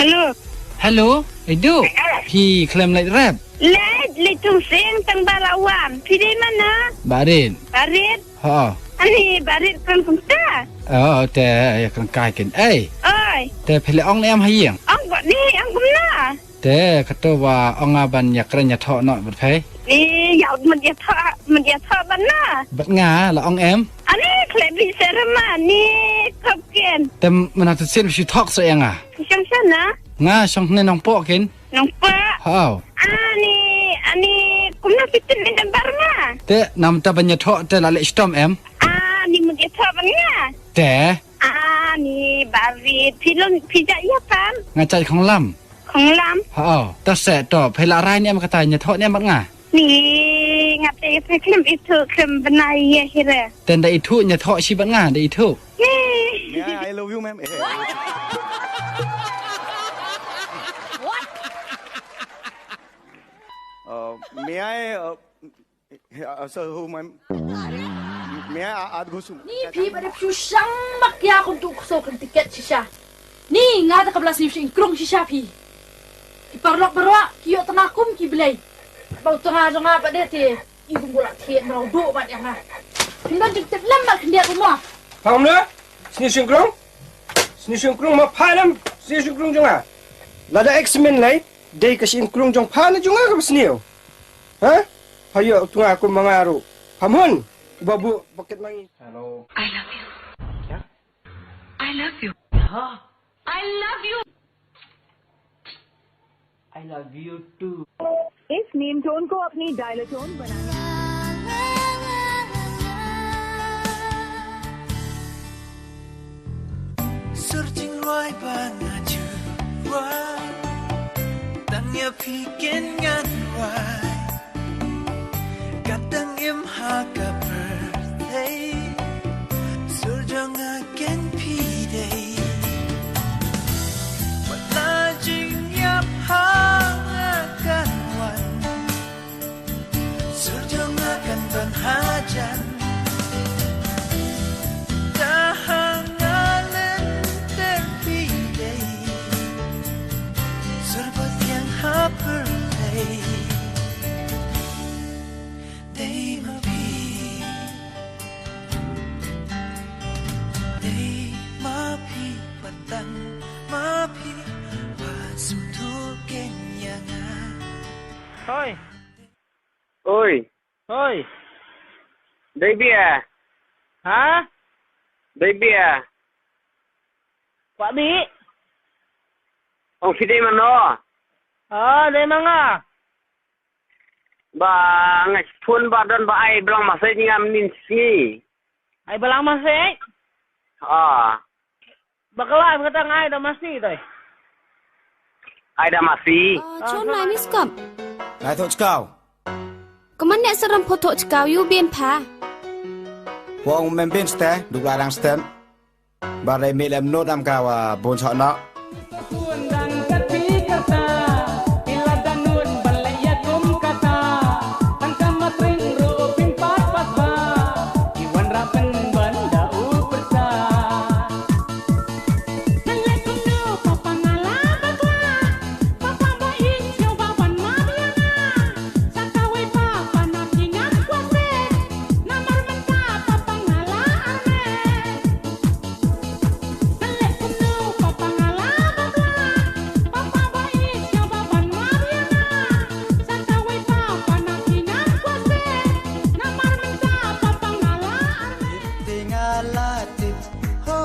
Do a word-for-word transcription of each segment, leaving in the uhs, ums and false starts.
Hello. Hello, Idu. Phi khlem leit rep? Leit, leit tung sing tang ba la wan. Phi dei mana? Barit. Barit. Ha. Ani barit kan kumta. Oh, te ya kan kai kin. Ei. Oi. Te phi le ong ne em ha ïing? Ong ba ni, ong kumna. Te kato ba ong a ban ya kren ya tho no bad phi. Ni ya mut ya tho, mut ya tho ban na. Bad nga la ong em? Ani khlem bi serma ni thok ken. Te mana tu sin shi thok so ya nga. Shang shana? Nga shong ne nong po kin. Nong po. Hau. Ani, ani kumna fitin ni nambar nga. Te namta ban ya tho te la le stom em. Ani mut ya tho ban nga. Te. Ani barit phi lon phi ja ya pan. Nga chai khong lam. Khong lam. Hau. Ta se to phi la rai ni em kata ya tho ni em bad nga. Ni nga te phi khlem itu khlem bnai ya hira. Te da itu ya tho shi bad nga da itu. Ni. Yeah, I love you, ma'am. Uh, may I, uh, uh, sir, who, ma'am? May I, uh, add go some? Ni phi ba dep shu shang mak ya kum tu so kan tiket shisha. Ni nga da kabla sniw sing krung shisha phi. Ki parlok barwa ki yo tana kum ki blei. Bau tana jonga ba de te. I kum bula thied mrau duk bad ïa nga. Phin don jingtip lem bad khyndiat u mo. Pha um ne? Sni shingkrung? Sni shingkrung ma pha lem sni shingkrung jong nga. Lada examine lai dei ka shingkrung jong pha ne jong nga ka ba sniew. Ha? Pha ïoh u tnga kum ma nga ruh. Pha mun. Ba bu bucket mangi. Hello. I love you. क्या? I love you. हाँ। I love you. I love you too. इस नेम टोन को अपनी डायलर टोन बनाएं। Sur jingrwai ba nga ju rwai, tang ïa phi ken ngan rwai. Kat dang im ha ka pyrthei, sur jong nga ken phi dei. Wat la jingïap ha nga kan wan, sur jong nga kan don hajan. Da ha nga lynter phi dei, sur ba thiang ha pyrthei. Dei ma phi, dei ma phi, ba tang ma phi, ba sngewthuh kein ïa nga. Hoi. Oi. Hoi. Dei bia. Ha? Dei bia. Kwah bih? Ong phi dei mano? Ah, dei ma nga. Ba nga phone ba don ba ai blang message ngam nin sngi. Ai blang message? Ah. Ba ka live kata nga ai da masi dai. Ai da masi. Ah, chon nai miss call. Nai thoh chkaw. Kaman ne saram photo chkaw yu bien pha. Wong mem bin ste, duk la dang stem. Ba dei mi lem nut am ka wa bun chok nok. Te nga la tip, ho,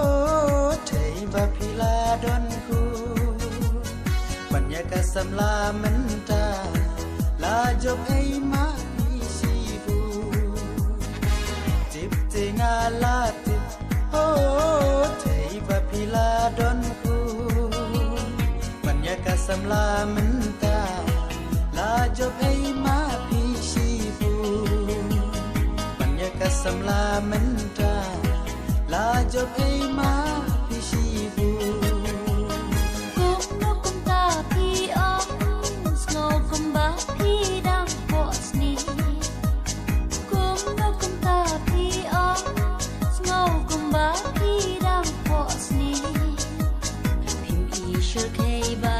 tei ba phi la don ku. Ban ïa ka samla mynta, la jop ei ma phi shibu. Tip te nga la tip, ho, tei ba phi la don ku. Ban ïa ka samla mynta, la jop ei ma phi shibu. Ban ïa ka samla mynta, la jop ei ma phi shibu. Kumno kumta phi ong, sngew kumba phi dang phohsniew. Kumno kumta phi ong, sngew kumba phi dang phohsniew. Phim i shyrkhei ba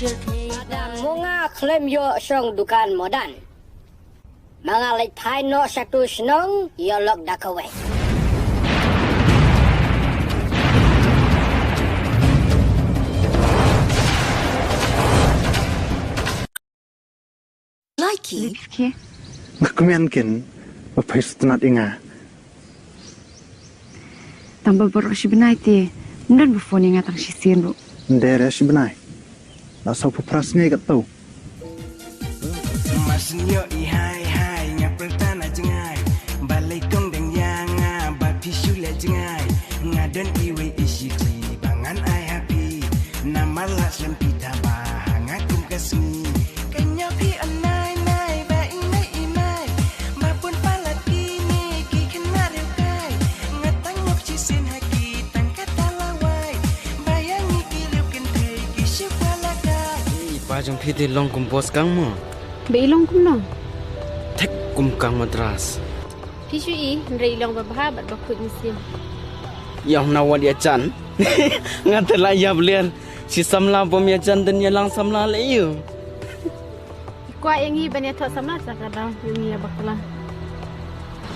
Lada mo nga khlem ïoh shong dukan mo Dan, ma nga leit phai noh sha tu shnong ïoh lok da kawei. Likey. Lipski. Nga kmen kin ba phi sngewtynnat ïa nga. Tang ba baroh shi bnai te ym don ba phone ïa nga tang shisien ruh. Ym dei re shi bnai. La saw phew phra sngi katto. Masnyo i hai hai nga pyrta na jngai. Balei kong dang ïa nga ba phi shu leh jngai. Nga don iwei i shiti ba ngan ai ha phi. Namar la slem phi thaba ha nga kum ka sngi. Kynja phi an nai nai ba i mei i mei. Ba bun palat kine ki khynnah riewkai. Nga tang ngop shisien ha ki tang kata lawei. Ba ïa ngi ki riew kynthei ki shu kwah lehkai. I pa jong phi te long kum boss kang mo. Ba i long kumno? Thik kum kang Madras. Phi shu i, hynrei i long ba bha bad ba khuid mynsiem. Ïa na wat ïa jan. Nga te la ïap ler. Shi samla bym ïa jan dang ïa lang samla lei ïa u. I kwah ïa ngi ban ïathoh samla sa ka daw ïa ngi ïa bakla.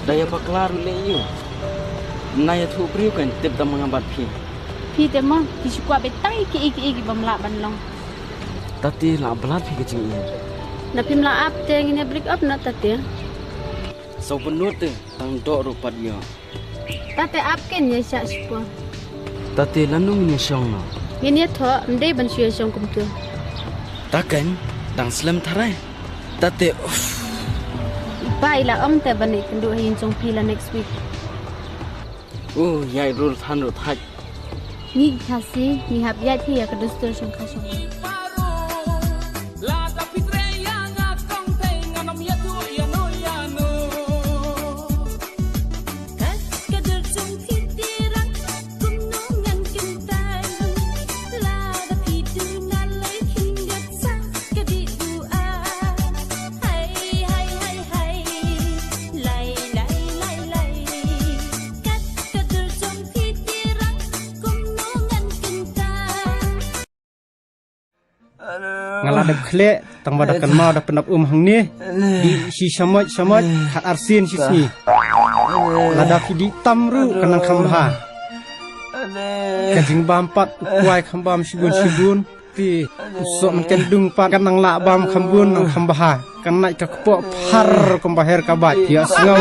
Da ïa bakla ruh lei ïa u. Na ïathuh briew kan tip da ma nga bad phi. Phi te mo, phi shu kwah beit tang ïa kiei kiei ki bym lah ban long. Tate la blad phi ka jingim. Na phim lah ap te ngin ïa break up na tate. Saw bynnud te tang doh ruh pat ïoh. Tate ap ken ïa shah shipor. Tate lano ngin ïa shong no. Ngin ïa thoh ym dei ban shu ïa shong kumto. Ta ken dang slem tharai. Tate uff. I pa i la ong te ban ïakynduh ha ïing jong phi la next week. U ïai rul than ruh thait. Ngi ki Khasi ngi hap ïaid phi ïa ka dustur shongkha shongman. Nga la dep khleh tang ba da kan mau da pynap um hangne. Di shi shamot shamot khat arsien shi sngi. Lada phi di tam ruh kan nang kham bha. Ka jingbam pat u kwai kham bam shibun shibun. Phi u soh man kan dung pat kan nang lah bam kham bun nang kham bha. Kan nai ka kpoh phar kumba her ka bai ïa sngew.